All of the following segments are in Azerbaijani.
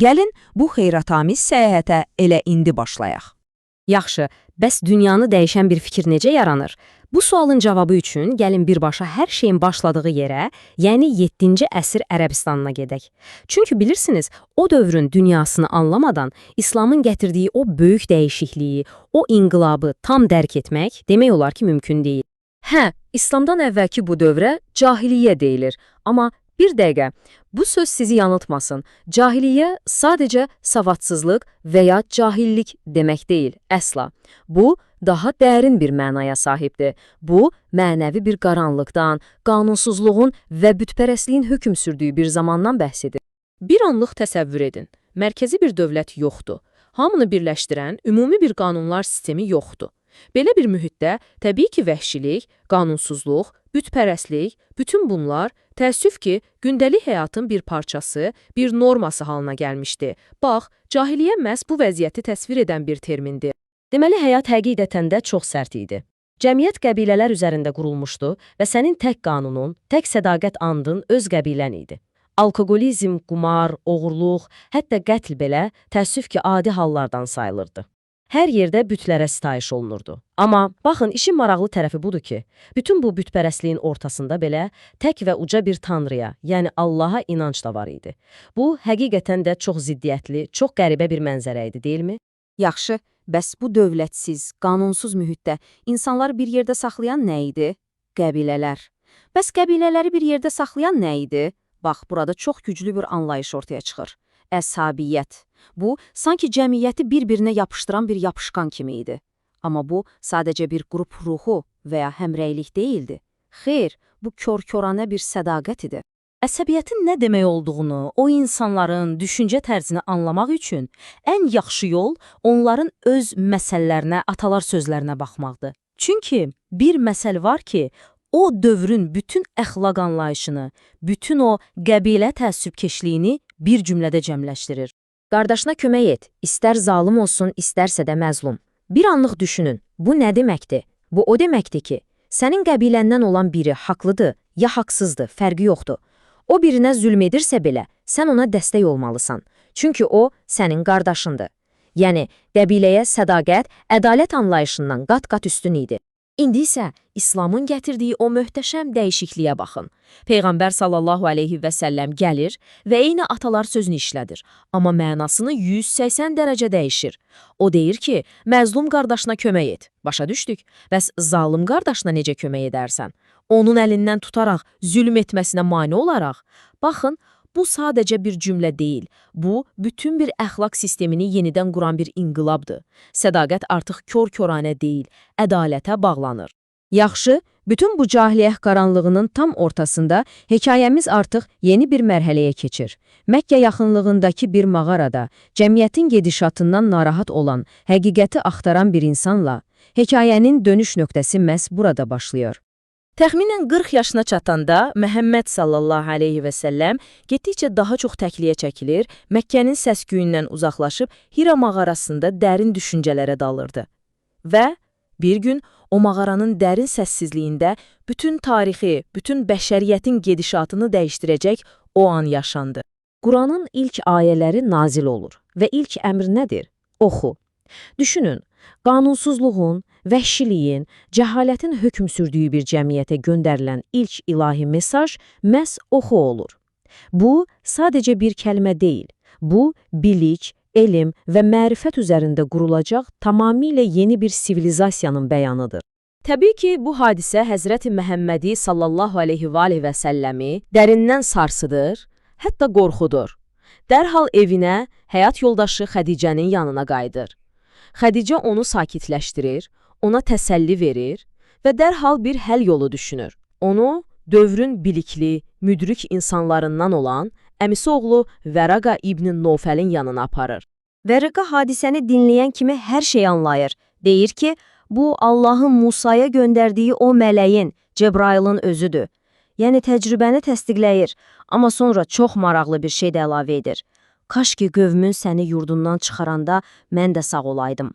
Gəlin bu heyrətamiz səyahətə elə indi başlayaq. Yaxşı, bəs dünyanı dəyişən bir fikir necə yaranır? Bu sualın cavabı üçün gəlin birbaşa hər şeyin başladığı yerə, yəni 7-ci əsr Ərəbistanına gedək. Çünki bilirsiniz, o dövrün dünyasını anlamadan İslamın gətirdiyi o böyük dəyişikliyi, o inqilabı tam dərk etmək demək olar ki, mümkün deyil. Hə, İslamdan əvvəlki bu dövrə cahiliyyə deyilir. Amma bir dəqiqə, bu söz sizi yanıltmasın. Cahiliyyə sadəcə savadsızlıq və ya cahillik demək deyil, əsla. Bu, daha dərin bir mənaya sahibdir. Bu, mənəvi bir qaranlıqdan, qanunsuzluğun və bütpərəstliyin hökm sürdüyü bir zamandan bəhs edir. Bir anlıq təsəvvür edin. Mərkəzi bir dövlət yoxdur. Hamını birləşdirən ümumi bir qanunlar sistemi yoxdur. Belə bir mühitdə təbii ki, vəhşilik, qanunsuzluq, bütpərəstlik, bütün bunlar təəssüf ki, gündəlik həyatın bir parçası, bir norması halına gəlmişdi. Bax, cahiliyyə məhz bu vəziyyəti təsvir edən bir termindir. Deməli, həyat həqiqətən də çox sərt idi. Cəmiyyət qəbilələr üzərində qurulmuşdu və sənin tək qanunun, tək sədaqət andın öz qəbilən idi. Alkoqolizm, qumar, oğurluq, hətta qətl belə təəssüf ki, adi hallardan sayılırdı. Hər yerdə bütlərə sitayiş olunurdu. Amma baxın, işin maraqlı tərəfi budur ki, bütün bu bütpərəstliyin ortasında belə tək və uca bir tanrıya, yəni Allaha inanc da var idi. Bu, həqiqətən də çox ziddiyyətli, çox qəribə bir mənzərə idi, deyilmi? Yaxşı, bəs bu dövlətsiz, qanunsuz mühitdə insanları bir yerdə saxlayan nə idi? Qəbilələr. Bəs qəbilələri bir yerdə saxlayan nə idi? Bax, burada çox güclü bir anlayış ortaya çıxır. Əsabiyyət. Bu, sanki cəmiyyəti bir-birinə yapışdıran bir yapışqan kimi idi. Amma bu, sadəcə bir qrup ruhu və ya həmrəylik deyildi. Xeyr, bu kor-koranə bir sədaqət idi. Əsəbiyyətin nə demək olduğunu, o insanların düşüncə tərzini anlamaq üçün ən yaxşı yol onların öz məsələlərinə, atalar sözlərinə baxmaqdır. Çünki bir məsəl var ki, o dövrün bütün əxlaq anlayışını, bütün o qəbilə təəssübkeşliyini bir cümlədə cəmləşdirir. Qardaşına kömək et, istər zalım olsun, istərsə də məzlum. Bir anlıq düşünün, bu nə deməkdir? Bu o deməkdir ki, sənin qəbiləndən olan biri haqlıdır, ya haqsızdır, fərqi yoxdur. O birinə zülm edirsə belə, sən ona dəstək olmalısan. Çünki o, sənin qardaşındır. Yəni, qəbiləyə sədaqət, ədalət anlayışından qat-qat üstün idi. İndi isə İslamın gətirdiyi o möhtəşəm dəyişikliyə baxın. Peyğəmbər sallallahu əleyhi və səlləm gəlir və eyni atalar sözünü işlədir, amma mənasını 180 dərəcə dəyişir. O deyir ki, məzlum qardaşına kömək et. Başa düşdük? Bəs zalım qardaşına necə kömək edərsən? Onun əlindən tutaraq, zülm etməsinə mane olaraq. Baxın, bu sadəcə bir cümlə deyil. Bu, bütün bir əxlaq sistemini yenidən quran bir inqilabdır. Sədaqət artıq kor-koranə deyil, ədalətə bağlanır. Yaxşı, bütün bu cahiliyyət qaranlığının tam ortasında hekayəmiz artıq yeni bir mərhələyə keçir. Məkkə yaxınlığındakı bir mağarada cəmiyyətin gedişatından narahat olan, həqiqəti axtaran bir insanla hekayənin dönüş nöqtəsi məhz burada başlayır. Təxminən 40 yaşına çatanda Məhəmməd sallallahu əleyhi və səlləm getdikcə daha çox təkliyə çəkilir, Məkkənin səs-küyündən uzaqlaşıb Hira mağarasında dərin düşüncələrə dalırdı. Və bir gün o mağaranın dərin səssizliyində bütün tarixi, bütün bəşəriyyətin gedişatını dəyişdirəcək o an yaşandı. Quranın ilk ayələri nazil olur və ilk əmr nədir? Oxu. Düşünün, qanunsuzluğun, vəhşiliyin, cəhalətin hökm sürdüyü bir cəmiyyətə göndərilən ilk ilahi mesaj məhz oxu olur. Bu, sadəcə bir kəlmə deyil. Bu, bilik, elm və mərifət üzərində qurulacaq tamamilə yeni bir sivilizasiyanın bəyanıdır. Təbii ki, bu hadisə Həzrəti Məhəmmədi sallallahu əleyhi və alihi və səlləmi dərindən sarsıdır, hətta qorxudur. Dərhal evinə, həyat yoldaşı Xədicənin yanına qayıdır. Xədicə onu sakitləşdirir, ona təsəlli verir və dərhal bir həll yolu düşünür. Onu dövrün bilikli, müdrik insanlarından olan əmisi oğlu Vəraqa İbn Nofəlin yanına aparır. Vərəqa hadisəni dinləyən kimi hər şeyi anlayır. Deyir ki, bu Allahın Musaya göndərdiyi o mələyin, Cəbrailin özüdür. Yəni təcrübəni təsdiqləyir, amma sonra çox maraqlı bir şey də əlavə edir. Kaş ki qövmün səni yurdundan çıxaranda mən də sağ olaydım.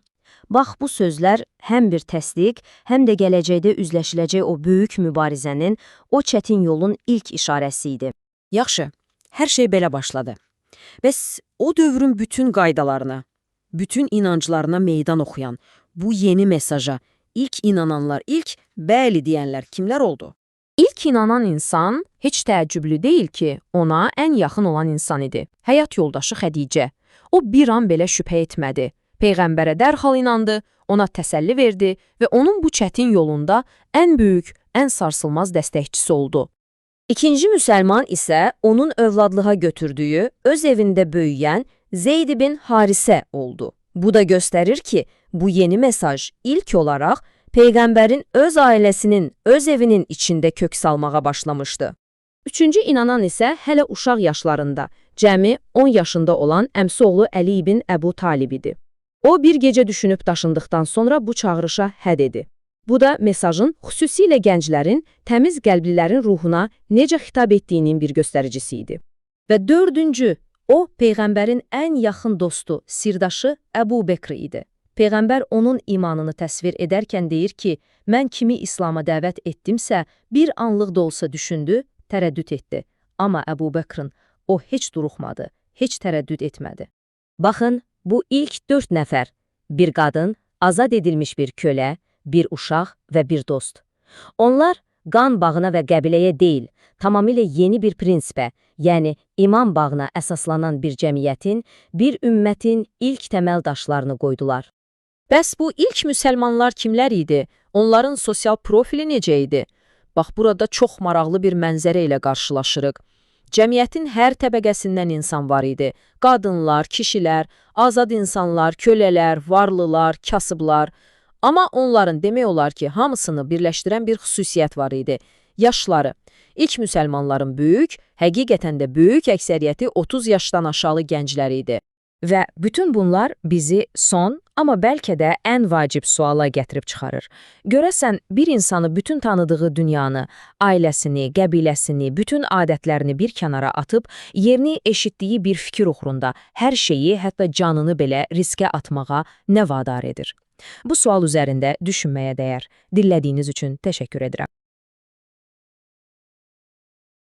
Bax bu sözlər həm bir təsdiq, həm də gələcəkdə üzləşiləcək o böyük mübarizənin, o çətin yolun ilk işarəsi idi. Yaxşı, hər şey belə başladı. Bəs o dövrün bütün qaydalarına, bütün inanclarına meydan oxuyan bu yeni mesaja ilk inananlar, ilk bəli deyənlər kimlər oldu? İlk inanan insan heç təəccüblü deyil ki, ona ən yaxın olan insan idi. Həyat yoldaşı Xədicə. O bir an belə şübhə etmədi. Peyğəmbərə dərhal inandı, ona təsəlli verdi və onun bu çətin yolunda ən böyük, ən sarsılmaz dəstəkçisi oldu. İkinci müsəlman isə onun övladlığa götürdüyü, öz evində böyüyən Zeyd ibn Harisə oldu. Bu da göstərir ki, bu yeni mesaj ilk olaraq Peyğəmbərin öz ailəsinin, öz evinin içində kök salmağa başlamışdı. Üçüncü inanan isə hələ uşaq yaşlarında, cəmi 10 yaşında olan əmsi oğlu Əli ibn Əbu Talib idi. O bir gecə düşünüb daşındıqdan sonra bu çağırışa hə dedi. Bu da mesajın xüsusilə gənclərin, təmiz qəlblilərin ruhuna necə xitab etdiyinin bir göstəricisi idi. Və dördüncü, o Peyğəmbərin ən yaxın dostu, sirdaşı Əbu Bekr idi. Peyğəmbər onun imanını təsvir edərkən deyir ki, mən kimi İslam'a dəvət etdimsə, bir anlıq da olsa düşündü, tərəddüd etdi. Amma Əbu Bəkrın o heç duruxmadı, heç tərəddüd etmədi. Baxın, bu ilk 4 nəfər, bir qadın, azad edilmiş bir kölə, bir uşaq və bir dost. Onlar qan bağına və qəbiləyə deyil, tamamilə yeni bir prinsipə, yəni iman bağına əsaslanan bir cəmiyyətin, bir ümmətin ilk təməl daşlarını qoydular. Bəs bu ilk müsəlmanlar kimlər idi? Onların sosial profili necə idi? Bax, burada çox maraqlı bir mənzərə ilə qarşılaşırıq. Cəmiyyətin hər təbəqəsindən insan var idi. Qadınlar, kişilər, azad insanlar, kölələr, varlılar, kasıblar. Amma onların demək olar ki, hamısını birləşdirən bir xüsusiyyət var idi. Yaşları. İlk müsəlmanların böyük, həqiqətən də böyük əksəriyyəti 30 yaşdan aşağı gənclər idi. Və bütün bunlar bizi son, amma bəlkə də ən vacib suala gətirib çıxarır. Görəsən, bir insanı bütün tanıdığı dünyanı, ailəsini, qəbiləsini, bütün adətlərini bir kənara atıb, yerini eşitdiyi bir fikir uğrunda hər şeyi, hətta canını belə riskə atmağa nə vadar edir? Bu sual üzərində düşünməyə dəyər. Dinlədiyiniz üçün təşəkkür edirəm.